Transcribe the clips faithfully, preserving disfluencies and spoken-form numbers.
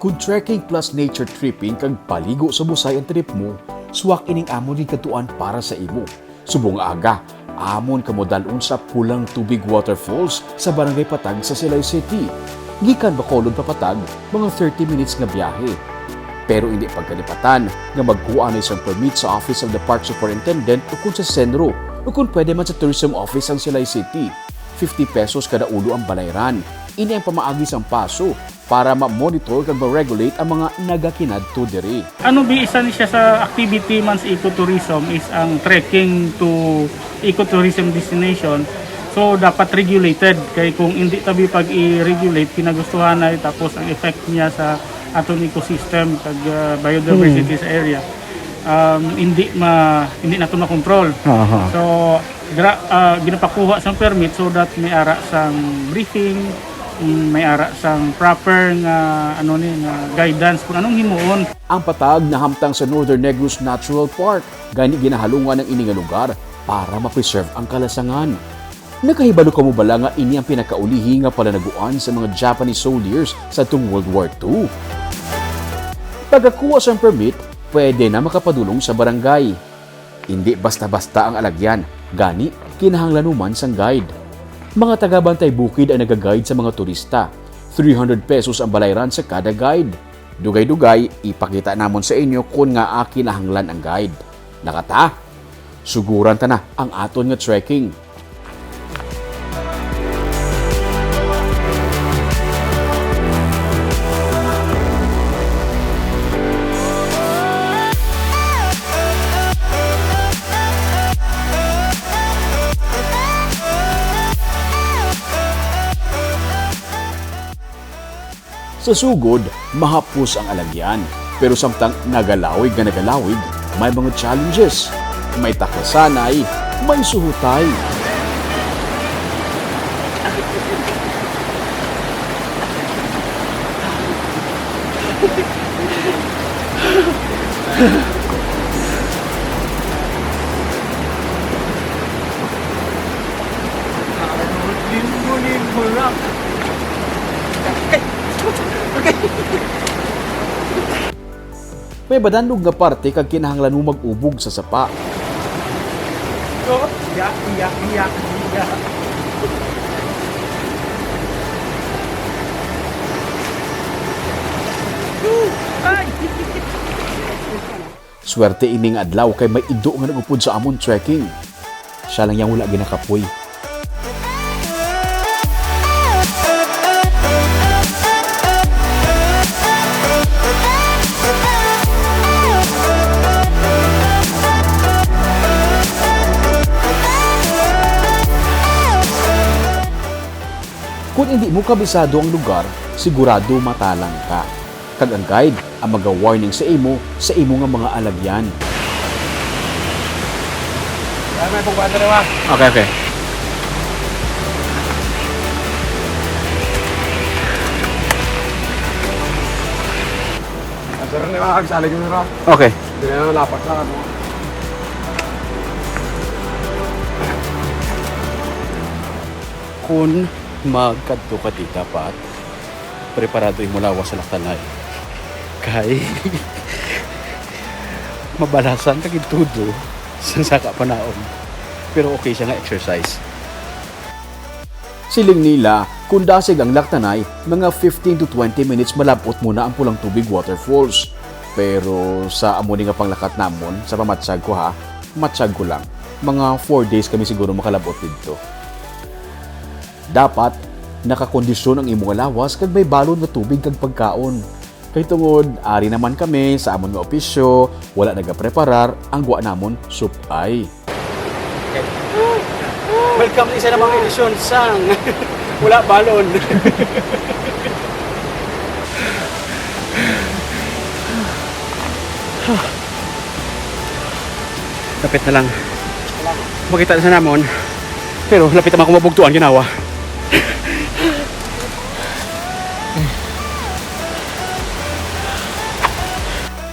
Kung trekking plus nature tripping kag paligo sa Busay ang trip mo, swak ining amon gikadtuan para sa imo. Subong nga aga, amon kamo dal-on sa Pulang Tubig Waterfalls sa Barangay Patag sa Silay City. Gikan Bacolod pa Patag, mga thirty minutes nga biyahe. Pero indi pagkalipatan nga magkuha na isang permit sa Office of the Park Superintendent ukon sa CENRO, ukon pwede man sa Tourism Office sang Silay City. Fifty pesos kada ulo ang balayran. Ini ang pamaagi sang paso para ma-monitor kag ma-regulate ang mga nagakadto diri. Ano bi, isa ni siya sa activity man sa ecotourism is ang trekking to ecotourism destination. So, dapat regulated. Kay kung hindi tabi pag i-regulate, kinagustuhan na tapos ang effect niya sa atong ecosystem kag, ah, biodiversity Hmm. sa area, um, hindi ma-, hindi nato makontrol. Aha. So, gra-, ah, ginapakuha sang permit so that may ara sang briefing, mm, may ara sang proper nga, ano ni, nga guidance kung anong himuon. Ang Patag nahamtang sa Northern Negros Natural Park, gani ginahalungan ang ini nga lugar para ma-preserve ang kalasangan. Nakahibalo kamo bala nga ini ang pinakaulihi nga palanaguan sa mga Japanese soldiers sa atong World War Two? Pagkakuha sang permit, pwede na makapadulong sa barangay. Indi basta-basta ang alagyan, gani kinahanglan mo man sang guide. Mga taga-bantay bukid ang naga-guide sa mga turista. Three hundred pesos ang balayran sa kada guide. Dugay-dugay, ipakita namon sa inyo kon ngaa kinahanglan ang guide. Nakata? Suguran ta na ang aton nga trekking. Sa sugod, mahapos ang alagyan. Pero samtang nagalawig nga nagalawig, may mga challenges. May taklasanay, may suhutay. Limbo-limbo rock. May badanlog nga parte kag kinahanglan mo mag-ubog sa sapa. Iya, iya, iya, iya. Ay! Swerte ini nga adlaw kay may ido nga nag-upod sa amon trekking. Siya lang yang wala ginakapoy. Kung hindi mo kabisado ang lugar, sigurado matalang ka. Kag ang guide ang maga-warning sa imo sa imo nga mga alagyan. Ay, may pagkuan na naman. Okay, okay. Ang sarang na yung makakagsalig yung sarap. Okay. Hindi na lang lapat lang, ano. Kun magkadto ka dita, Pat, preparado imo lawas sa laktanay. Kay mabalasan ka gid tudo sa saka panaog. Pero okay siya nga exercise. Siling nila, kung dasig ang laktanay, mga fifteen to twenty minutes malab-ot mo na ang Pulang Tubig Waterfalls. Pero sa amo ni nga panglakat namon, sa pamatyag ko ha, matyag ko lang, mga four days kami siguro makalab-ot didto. Dapat nakakondisyon ang imo nga lawas kag may balon nga tubig kag pagkaon. Kay tungod ari naman kami sa amon nga opisyo, wala nagapreparar, ang gwa namon supay. Welcome sa isa namang edisyon sang Wala Balon. Lapit na lang. Makita na sa namon. Pero lapit naman ko mabugtuan, ginawa.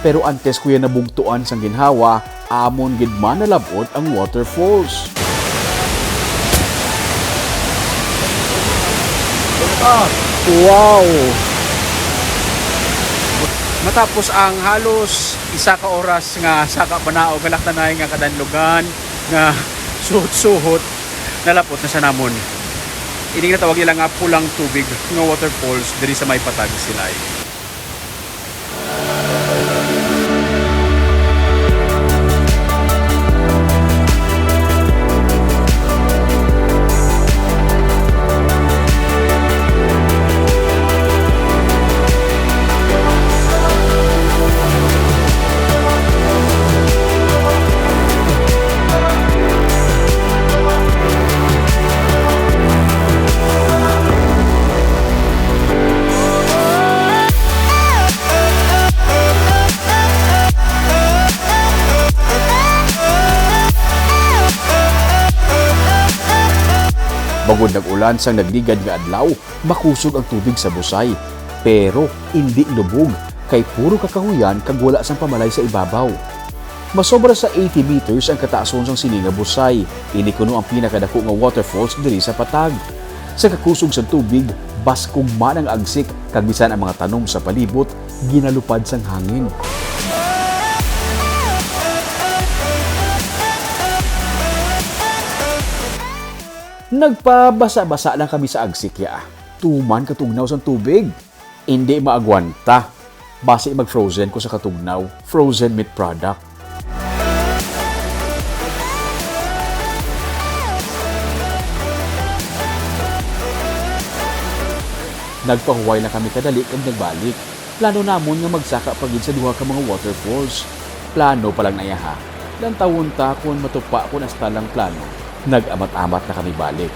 Pero antes ko yan nabugtuan sang ginhawa, amon gid man nalab-ot ang waterfalls. Wow! Matapos ang halos isa ka oras nga saka panaog, halaktanay nga kadanlogan nga suhot-suhot, nalapot na sa namon. Ining natawag nila nga Pulang Tubig nga waterfalls diri sa may Patag, Silay. Bangod nag-ulan sang nagligad nga adlaw, makusog ang tubig sa Busay, pero indi lubog, kay puro kakahuyan kag wala sang pamalay sa ibabaw. Masobra sa eighty meters ang kataason sang sini nga Busay. Ini kuno ang pinakadako nga waterfalls diri sa Patag. Sa kakusog sang tubig, baskog man ang agsik, kag bisan ang mga tanom sa palibot ginalupad sang hangin. Nagpabasa-basa lang kami sa agsik, ya. Tuman katugnaw sang tubig. Indi maagwanta. Basi mag-frozen ko sa katugnaw. Frozen meat product. Nagpahuway lang kami kadali kag nagbalik. Plano namon nga magsaka pa gid sa duha ka mga waterfalls. Plano pa lang na iya, ha. Lantawon ta kon matupa kon hasta lang plano. Nag-amat-amat na kami balik.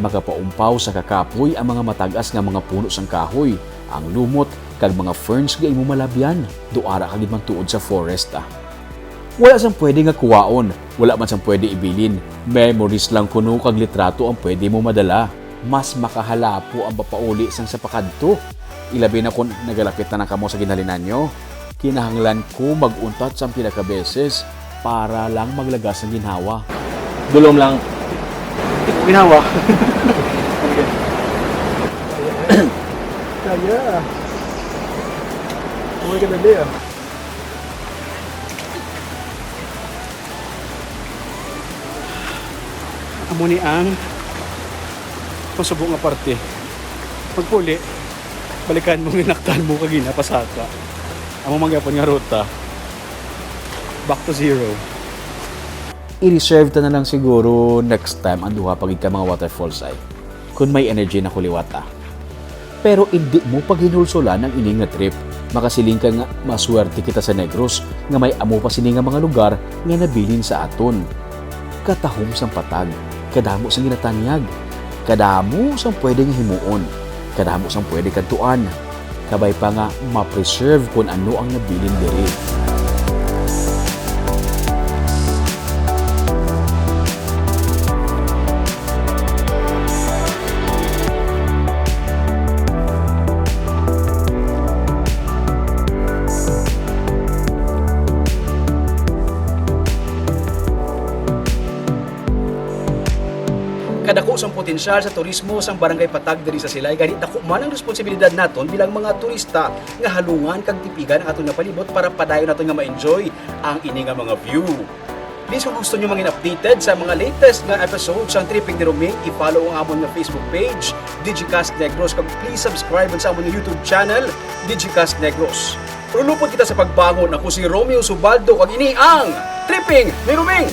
Magapaumpaw sa kakapoy ang mga matag-as nga mga puno sang kahoy, ang lumot, kag mga ferns nga imo malabyan. Daw ara ka gid man tuod sa forest, ah. Wala sang pwede nga kuwaon, wala man sang pwede ibilin. Memories lang kuno kag litrato ang pwede mo madala. Mas makahalapo ang papauli sang sa pakadto. Ilabi na kon nagalapit na lang kamo sa ginhalinan nyo. Kinahanglan ko mag-untat sang pila ka beses para lang maglagas ang ginhawa. Dulom lang. Ginhawa. Kaya. Uy, kadali, ah. Amo ni ang masubo nga parte. Pagpuli, balikan mo, ginaktan mo kag ginapasaka. Amo man gyapon nga ruta. Back to zero. I-reserve ta na lang siguro next time ang duha pa gid ka mga waterfalls ay. Kung may energy na ko liwat, ah. Pero indi mo paghinulsolan ang ini nga trip. Makasiling ka nga maswerte kita sa Negros nga may amo pa sini nga mga lugar nga nabilin sa aton. Katahom sang patag, kadamo sang ginatanyag, kadamo sang pwede nga himuon, kadamo sang pwede kadtuan, kabay pa nga ma-preserve kon ano ang nabilin diri. Kadako sang potensyal sa turismo sang Barangay Patag diri sa Silay, gani dako man ang responsibilidad naton bilang mga turista nga halungan kag tipigan ang aton nga palibot para padayon naton nga ma-enjoy ang ini nga mga view. Please, kung gusto nyo mangin updated sa mga latest nga episode sang Tripping ni Roming, i-follow ang amon nga Facebook page, Digicast Negros, kag please subscribe sa amon nga YouTube channel, Digicast Negros. Rulupod kita sa pagbangon. Ako si Romeo Subaldo, kag ini ang Tripping ni Roming.